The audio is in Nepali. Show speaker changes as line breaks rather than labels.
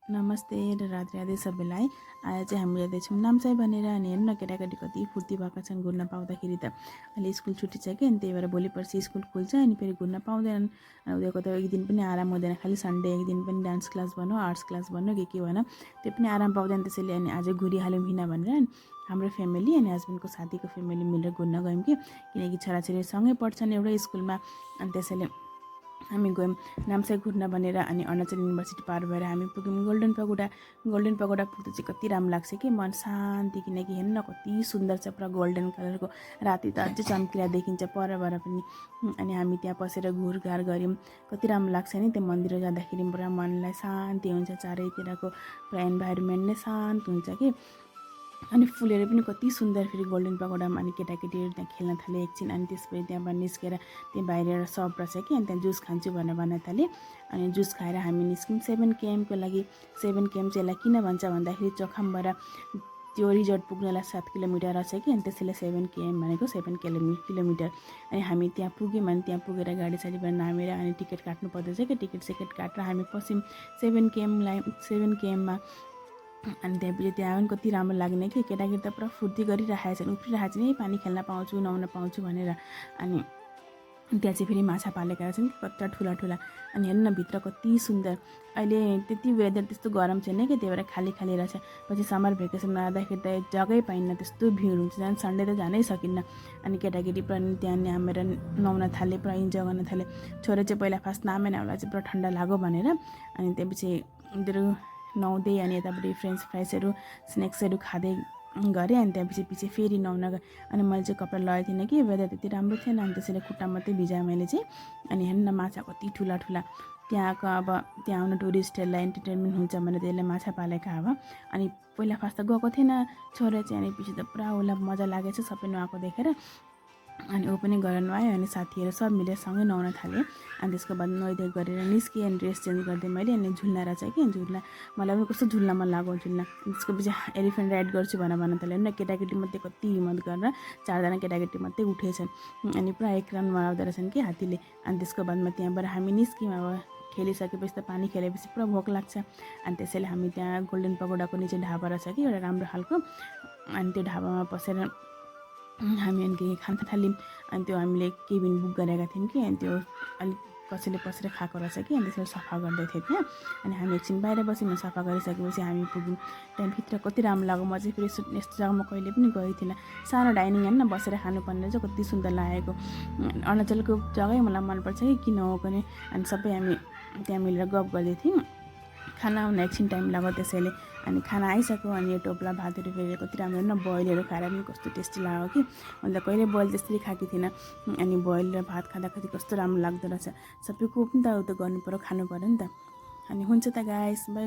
नमस्ते र राधे राधे सबैलाई। आज चाहिँ हामी जाँदैछौँ नाम्साई भनेर। अनि हेर्नु न केटाकेटी कति फुर्ती भएका छन् घुर्न पाउँदाखेरि त। अहिले स्कुल छुट्टी छ कि, अनि त्यही भएर भोलि पर्सि स्कुल खुल्छ, अनि फेरि घुर्न पाउँदैनन्। उनीहरूको त एक दिन पनि आराम हुँदैन, खालि सन्डे एक दिन पनि डान्स क्लास भनौँ, आर्ट्स क्लास भनौँ, के भनौँ, त्यो पनि आराम पाउँदैन। त्यसैले अनि आज घुरिहाल्यौँ हिँड भनेर हाम्रो फ्यामिली अनि हस्बेन्डको साथीको फ्यामिली मिलेर घुर्न गयौँ कि, किनकि छोराछोरी सँगै पढ्छन् एउटै स्कुलमा। अनि त्यसैले हामी गयौँ नाम्साई घुर्न भनेर। अनि अरुणाचल युनिभर्सिटी पार भएर हामी पुग्यौँ गोल्डन पगोडा पुग्दा चाहिँ कति राम्रो लाग्छ कि, मन शान्ति। किनकि हेर्नु न कति सुन्दर छ, पुरा गोल्डन कलरको, राति त अझै चम्किला देखिन्छ परबाट पनि। अनि हामी त्यहाँ पसेर घुरघार गऱ्यौँ, कति राम्रो लाग्छ नि त्यो मन्दिर जाँदाखेरि। पुरा मनलाई शान्ति हुन्छ, चारैतिरको पुरा इन्भाइरोमेन्ट नै शान्त हुन्छ कि। अनि फुलहरू पनि कति सुन्दर फेरि गोल्डन पगोडामा। अनि केटाकेटीहरू त्यहाँ खेल्न थाले एकछिन, अनि त्यसपछि त्यहाँबाट निस्केर त्यहाँ बाहिर एउटा सप रहेछ कि, अनि त्यहाँ जुस खान्छु भनेर भन्न थालेँ। अनि जुस खाएर हामी निस्क्यौँ 7 km को लागि। 7 km चाहिँ यसलाई किन भन्छ भन्दाखेरि चोखामबाट त्यो रिजोर्ट पुग्नलाई 7 किलोमिटर रहेछ कि, अनि त्यसैले 7 km भनेको 7 किलोमिटर। अनि हामी त्यहाँ पुग्यौँ। अनि त्यहाँ पुगेर गाडी साडीबाट नामेर अनि टिकट काट्नु पर्दैछ कि, टिकट काटेर हामी पस्यौँ 7 km मा। अनि त्यहाँपछि त्यहाँ पनि कति राम्रो लाग्ने कि, केटाकेटी त पुरा फुर्ती गरिरहेको छन्, उफ्रिरहेको छन्, पानी खेल्न पाउँछु नुहाउन पाउँछु भनेर। अनि त्यहाँ चाहिँ फेरि माछा पालेका रहेछन् कति ठुला। अनि हेर्नु न भित्र कति सुन्दर। अहिले त्यति वेदर त्यस्तो गरम छैन कि, त्यही भएर खाली रहेछ। पछि समर भेकेसनमा आउँदाखेरि त जग्गै पाइन्न, त्यस्तो भिड हुन्छ, झन् सन्डे त जानै सकिन्न। अनि केटाकेटी पुरा त्यहाँ नामेर नुहाउन थाले, पुरा इन्जोय गर्न थाले। छोरा चाहिँ पहिला फर्स्ट नामेन, उसलाई चाहिँ पुरा ठन्डा लाग्यो भनेर। अनि त्यसपछि उनीहरू नुहाउँदै अनि यतापट्टि फ्रेन्च फ्राइसहरू स्न्याक्सहरू खाँदै गरेँ। अनि त्यसपछि फेरि नुहाउन गएँ। अनि मैले चाहिँ कपडा लगाएको थिइनँ कि, वेदर त्यति राम्रो थिएन, अनि त्यसैले खुट्टा मात्रै भिजाएँ मैले चाहिँ। अनि हेर्नु न माछा कति ठुला। त्यहाँको अब त्यहाँ आउनु टुरिस्टहरूलाई इन्टरटेनमेन्ट हुन्छ भनेर त्यसले माछा पालेका अब। अनि पहिला फर्स्ट त गएको थिएन छोरा चाहिँ, अनि पछि त पुरा उसलाई मजा लागेछ सबै नुहाएको देखेर। अनि ऊ पनि गएर नुहायो। अनि साथीहरू सब मिलेर सँगै नुहाउन थाल्यो। अनि त्यसको बाद नुहाइधुवाइ गरेर निस्केँ। अनि ड्रेस चेन्ज गरिदिएँ मैले। अनि झुल्ला रहेछ कि, झुल्ला मलाई पनि कस्तो झुल्ला मन लाग्यो झुल्ला। त्यसको पछि एलिफेन्ट राइड गर्छु भन्न थाल्यो। होइन केटाकेटी मात्रै कति हिम्मत गरेर 4जना केटाकेटी मात्रै उठेछन्। अनि पुरा एक राउन्ड मराउँदो रहेछन् कि हात्तीले। अनि त्यसको बादमा त्यहाँबाट हामी निस्क्यौँ। अब खेलिसकेपछि त पानी खेलेपछि पुरा भोक लाग्छ। अनि त्यसैले हामी त्यहाँ गोल्डन पगोडाको निचे ढाबा रहेछ कि एउटा राम्रो खालको। अनि त्यो ढाबामा पसेर हामी अनि के खान थाल्यौँ। अनि त्यो हामीले केबिन बुक गरेका थियौँ कि, अनि त्यो अलिक कसैले पसेर खाएको रहेछ कि, अनि त्यसलाई सफा गर्दै थियो त्यहाँ। अनि हामी एकछिन बाहिर बस्यौँ, सफा गरिसकेपछि हामी पुग्यौँ त्यहाँभित्र। कति राम्रो लाग्यो, म चाहिँ फेरि यस्तो जग्गामा कहिले पनि गएको थिइनँ। सानो डाइनिङ होइन बसेर खानुपर्ने चाहिँ कति सुन्दर लागेको। अरुणाचलको जग्गै मलाई मनपर्छ कि किन हो भने। अनि सबै हामी त्यहाँ मिलेर गफ गर्दै थियौँ। खाना आउन एकछिन टाइम लाग्यो त्यसैले। अनि खाना आइसक्यो। अनि यो टोप्ला भातहरू फेरि कति राम्रो न, बोइलहरू खाएर पनि कस्तो टेस्टी लाग्यो कि, मैले कहिले बोइल त्यसरी खाएको थिइनँ। अनि बोइल र भात खाँदाखेरि कस्तो राम्रो लाग्दो रहेछ। सबैको पनि त गर्नु पऱ्यो, खानु पऱ्यो नि त। अनि हुन्छ त गाइस, बाई।